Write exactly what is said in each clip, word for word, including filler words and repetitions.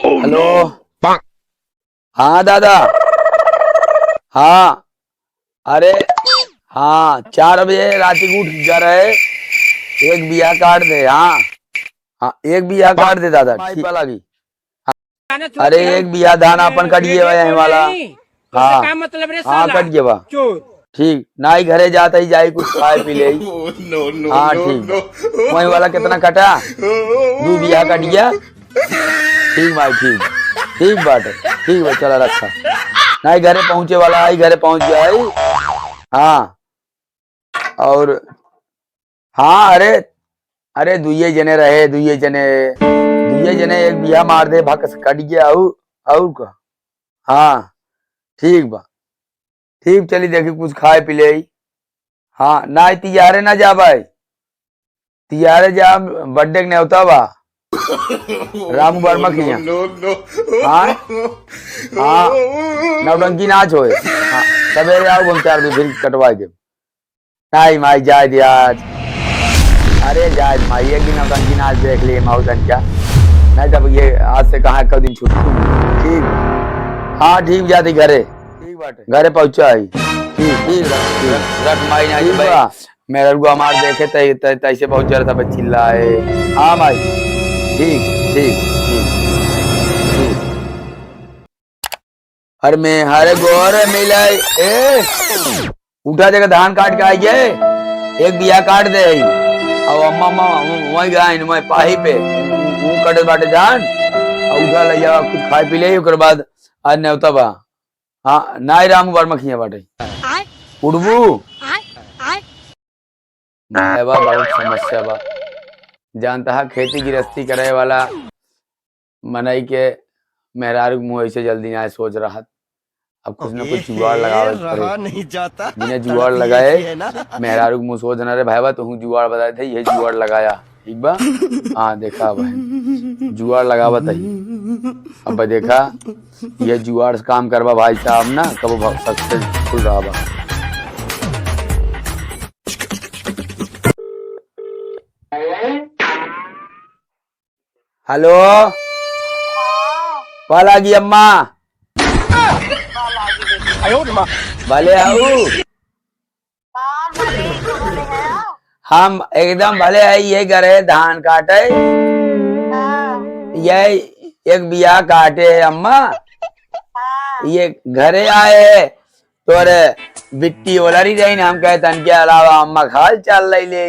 हेलो। हाँ दादा। हाँ। अरे, हाँ, चार बजे राती को उठ जा रहे। एक बिया काट दे, हाँ। हाँ, एक बिया काट दे दादा, ठीक। अरे, एक बिया धान आपन कटिए बा यहीं वाला। हाँ। का मतलब रे हाँ, साला? कटिए बा। चोर। ठीक, नाई घरे जात ही जाई कुछ खाए पी ले। हाँ, ठीक बा। वहीं वाला कितना कटा? दू बिया कटिया। ठीक भाई, ठीक। ठीक बाटे। ठीक बा, चला रखा। नाई घरे पहुँचे वाला, आई घरे पहुँच गया है। हाँ। और हाँ, अरे, अरे, दुइये जने रहे, दुइये जने, दुइये जने एक बिया मार दे, भक से कट गया, अउ, अउ का? हाँ, ठीक बा, ठीक, चली देखी, कुछ खाए पी ले। हाँ, ना, तियारे ना जा भाई, तियारे जा, birthday के नेवता बा, रामू वर्मा किहाँ। हाँ, हाँ, नौटंकी ना छोए। हाँ, सवेरे आओ, हम चार बजे फिर कटवाए देब। नाहीं माई, जाए दे आज। अरे जाए दे माई, एक दिन नौटंकी नाच देख लिए माहौल तनिका। नाहीं तब ये आज से कहाँ एक दिन छुट्टी। ठीक। हाँ, ठीक, जाती घरे। ठीक बाटे। घरे पहुँचा ही। ठीक, ठीक, रख, ठीक। रख माई, नाहीं ठीक भाई। बा। मेहररुआ हमार देखे तै-, तै-, तैसे बहुत जरा सा चिल्लाए। हाँ माई। ठीक, ठीक, ठीक, ठीक। अरे मेहर गोर मिले, ए, उठा देखा धान काट के आई गए, एक बिया काट दे। अब अम्मा, अम्मा, वहीं गए, वहीं पाही पे, वो कटत बाटे धान, और उठा ले जावा, कुछ खाए पी ले, ओकर बाद आज नेवता बा। हाँ, नाई राम वर्मा किहाँ बाटे। उठबू? भाई बा, बहुत समस्या बा। जानता है, खेती गृहस्थी करे वाला मनई के मेहरारू के मुँह ऐसे जल्दी ना सोच रहत। अब कुछ न कुछ जुगाड़ लगावे के पड़े। बिना जुगाड़ लगाए मेहरारू के मुँह सोच ना रे भाई बा, तू जुगाड़ बताए थे, ये जुगाड़ लगाया, ठीक बा? हाँ, देखा भाई, जुगाड़ लगावत ही। अब देखा, ये जुगाड़ से काम करबा भाई साहब ना, कबो सक्सेसफुल रहबा। हेलो, पा लागी अम्मा? भले आऊ? हम एकदम भले है, ये घरे धान काटे, ये एक बिया काटे है अम्मा, ये घरे आए है, तोरे बिट्टी ओलरी रही ना, हम कहे तन के अलावा अम्मा खाल चाल ले ले।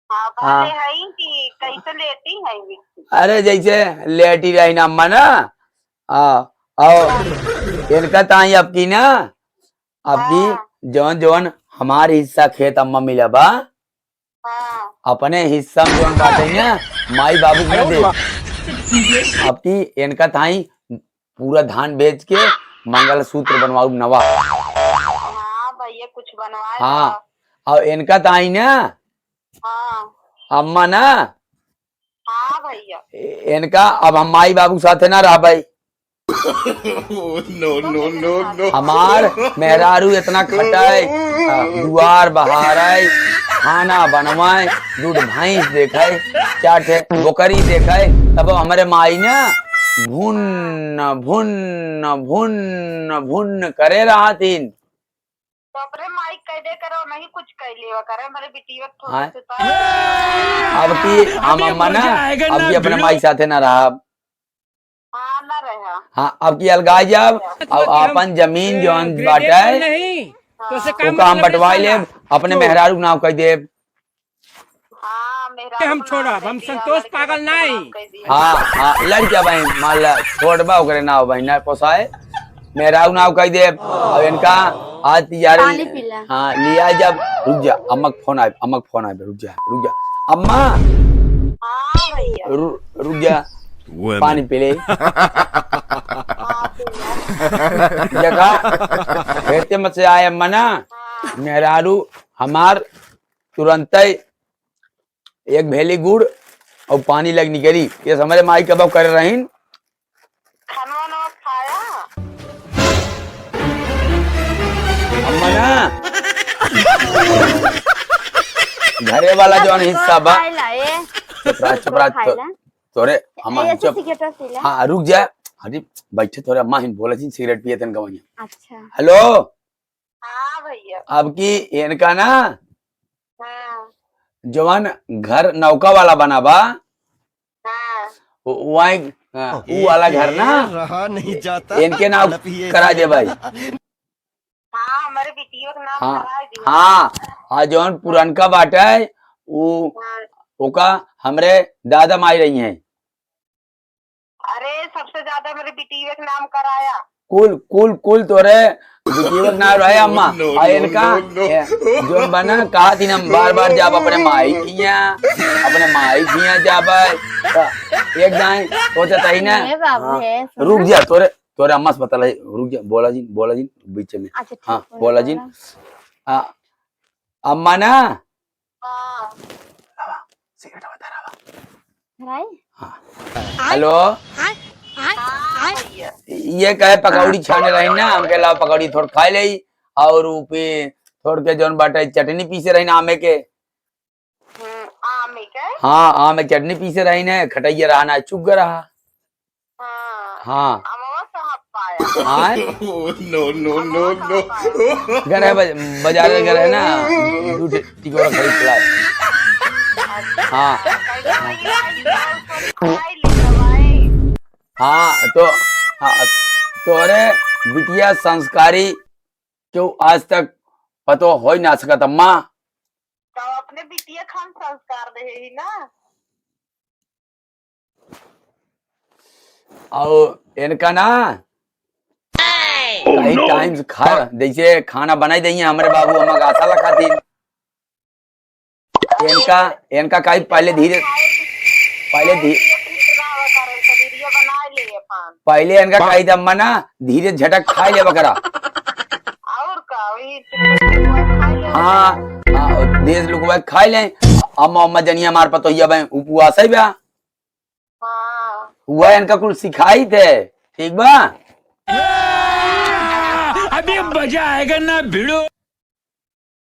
हाँ, हाँ। भले हई कि कैसे लेटी हई बिट्टी? अरे जैसे लेटी रही ना अम्मा ना, आ, और इनका ताई आपकी ना, आपकी हाँ। जौन जौन हमार हिस्सा खेत अम्मा मिला बा, हाँ। अपने हिस्सा में जौन बाटे ना, माई बाबू के ना दे। आपकी इनका ताई पूरा धान बेच के मंगलसूत्र बनवाऊ नवा। हाँ भैया, कुछ बनवाए हाँ, दो। और इनका ताई ना, हाँ। अम्मा ना, हाँ भैया। ए-, इनका अब हम माई बाबू साथे ना रहबै। No, no, no, no। हमार मेहरारू इतना खटाए, आ, दुआर बहाराए, खाना बनवाए, दूध भैंस देखाए, चार ठे बोकरी देखाए, तब हमरे माई ना भुन्न, भुन्न, भुन्न, भुन्न करे रहतिन। तो अपने माई कह दे करो, नहीं कुछ कह लेवा करे, हमारे बिटिया थोड़ा हाँ। सुता। अब की हम अम्मा ना, अब की अपने माई साथे ना रहा। हाँ, ना रहा। हाँ, अब की अलगाई जाब, अब अपन जमीन जौन बाटे, नहीं, तो से का ओका हम मतलब बंटवाई लेब, अपने मेहरारू के नाव कह देब। हाँ, मेहरारू हम छोड़ब, हम संतोष पागल नाई। हाँ, हाँ, लड़किया भाई, मान ला, छोड़बा ओकरे नाव भाई, ना पोसाए। मेहरारू नाव कह देब। अब इनका आज तिजारे पानी पी ला। हाँ, लिया जब, रुक जा, अम्मा के फोन आए, अम्मा के फोन आए, रुक जा, रुक जा। अम्मा! हाँ भैया। रु-, रुक जा, पानी पी ले। हाँ, पी ला। देखा, हेते मत से आए अम्मा ना, हाँ। मेहरारू हमार तुरंतै एक भेली गुड़ और पानी लग निकली। ये हमरे माई कबो करे रहीन। खाना वाना खाया? अम्मा ना, घरे वाला जौन हिस्सा बा, खाइला, ए। चुप रहा, चुप रहा, खाइला। तोरे अम्मा ए, हिन, ऐसे चुप। सिगरेट पी ले। हाँ, रुक जा। अरे, बैठे तोरे अम्मा हिन, बोला जिन सिगरेट पिए तन गवैया। अच्छा। हेलो। हाँ भैया। अब की इनका ना, हाँ। जवान घर नौका वाला बना बा, हाँ। उ-, वहीं, हाँ, उ वाला घर ना, रहा नहीं जाता, इनके नाम करा दे भाई। हाँ, हमरे बिटिया के नाम हाँ, करा दिया। हाँ, आ जौन पुरनका बाटे, उ, हाँ। ओका हमरे दादा माई रही हैं। अरे, सबसे ज्यादा मेरे बिटिया के नाम कराया। कुल, कुल, कुल तोरे बिटिया के नाम रहे अम्मा। No, no, आ इनका, no, no। ए, जौन बना, कहा थी ना, हम बार-बार जाब अपने माई किया, अपने माई किया जाबे। तो एक दाएं सोचत ही ना। ए बाबू, हाँ, ए, सुन। रुक जा, तोरे तोरे अम्मा से बतलाई, रुक जा, बोला जिन, बोला जिन, बीच में। अच्छा, ठीक हाँ, बोला बोला, जिन। बोला। आ, अम्मा ना। हाँ। सिगरेट बता रहा बा। भाई? हाँ। हेलो। हाँ, भैया। ये कहे पकौड़ी छाने रही ना, हमके ला पकौड़ी थोड़ खाए ले, और ऊ पे थोड़ के जौन बाटे चटनी पीसे रही ना आमे के। हम्म, आम है क्या? हाँ, आम के चटनी पीसे रही ने, खटैया रहा ना, चुग रहा। हाँ। हाँ। अमवा कहाँ पाया? हाँ। No, no, no, अमवा कहाँ no। पाया? घर है बज-, बाजार में घर है ना, दू ठे टिकोरा खरीद के लाए। अच्छा। हाँ। कैसे भैया, ये सब खाई ले दवाई। हाँ, तो, हाँ, तोरे बिटिया संस्कारी क्यों आज तक पतो हो ही ना सकत अम्मा? तो अपने बिटिया खान संस्कार दे ही ना। और इनका ना Oh, कहीं no। टाइम से खा, जैसे खाना बनाई दइए हमरे बाबू, हम आशा लगा थी। इनका, इनका कहीं पहले धीरे, पहले धी-, पहले इनका कही दे, "अम्मा ना, धीरे झटक खाई ले बकरा।" और का, वही खाई ले। हाँ, हाँ, देश लुकवा खाई ले। अम्मा, अम्मा जनिया मार पतोहिया बे, उपवास है बा। हाँ। वह इनका कुल सिखाई थे, ठीक बा? अभी मजा आएगा ना भिड़ो।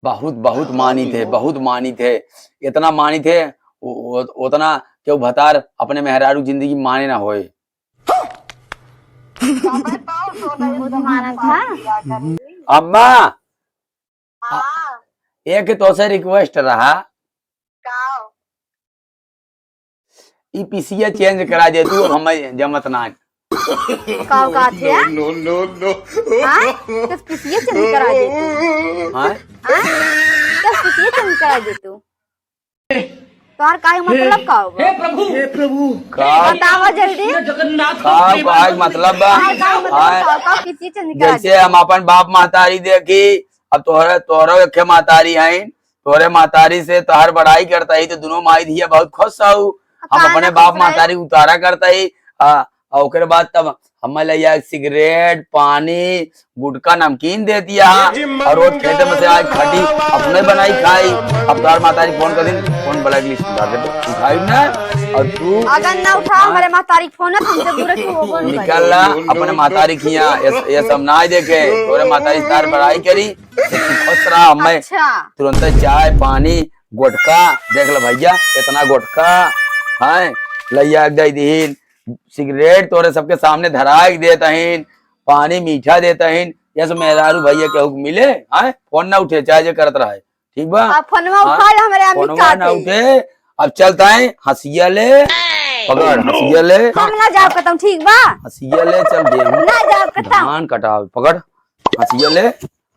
बहुत, बहुत मानित है, बहुत मानित है। इतना मानित है, उ-, उ-, उतना केहू भतार अपने मेहरारू जिंदगी माने ना होए। बहुत मानत है। अम्मा, हाँ। एक तोसे request रहा। का? ई पीसिया change करा दे तू, अब हमें जमत ना। का कहत है? No, no, no। हाँ? कस पीसिया change करा दे तू? हाँ? हाँ? कस पीसिया change करा दे तू? तोहर काहे मतलब का होगा? हे प्रभु, हे प्रभु। का? बतावा जल्दी। कृष्ण जगन्नाथ का, का मतलब बा? हाँ, का मतलब हाँ। का, का पीसिया change करा दे? जैसे हम अपन बाप महतारी देखी, अब तोहरे, तोहरो एक महतारी है, तोहरे महतारी से तोहर बड़ाई करता ही तो दुनो माई धिया बहुत खुश हऊ। हम अपने बाप महतारी उतारा करता ही, आ, आ ओकरे बाद तब हमें ले जाए सिगरेट, पानी, गुटखा, नमकीन दे दिया और रोज खेते में से आज खटी अपने बनाई खाई। अब तोहर महतारी फोन कर दिन, फोन blacklist उतार दे, उठाई ना। और तू अगर ना उठा हाँ? हमारे महतारी फोन है, तो हमसे बुरा क्यों होगा? निकल ला अपने महतारी खिया, ये, ये सब ना देखे, तोहरे महतारी तार बड़ाई करी। खुश रहा, मैं अच्छा। तुरंत चाय, पानी, गुटखा, देख लो भैया, कितना गुटखा है, लैया के दे दीन, सिगरेट तोरे सबके सामने धरा के देत हईन, पानी मीठा देत हईन, ये सब मेहरारू भैया केहू के मिले, हैं? फोन ना उठे, चाहे जे करत रहे, ठीक बा? अब फोनवा हाँ? उठा ले, हमरे आदमी फोनवा ना काटे। उठे, अब चलता है, हंसिया ले, पकड़, हंसिया ले। हम ना जाब कतहूँ, ठीक बा? हंसिया ले, चल दे। ना जाब कतहूँ। धान कटाव, पकड़, हंसिया ले।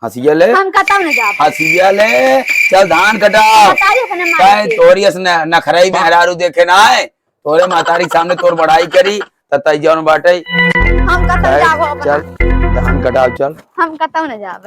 हंसिया ले। हम कतहूँ न जाब। हंसिया ले। चल धान कटाव। बताई अपने माई काहे के। तोरी अस न-, नखरई मेहरारू देखे ना आए। तोरे महतारी के सामने तोर बड़ाई करी, त तई जौन बाटे। हम कतहूँ काहे? जाबो अपना। चल, धान कटाव, चल। हम कतहूँ न जाब।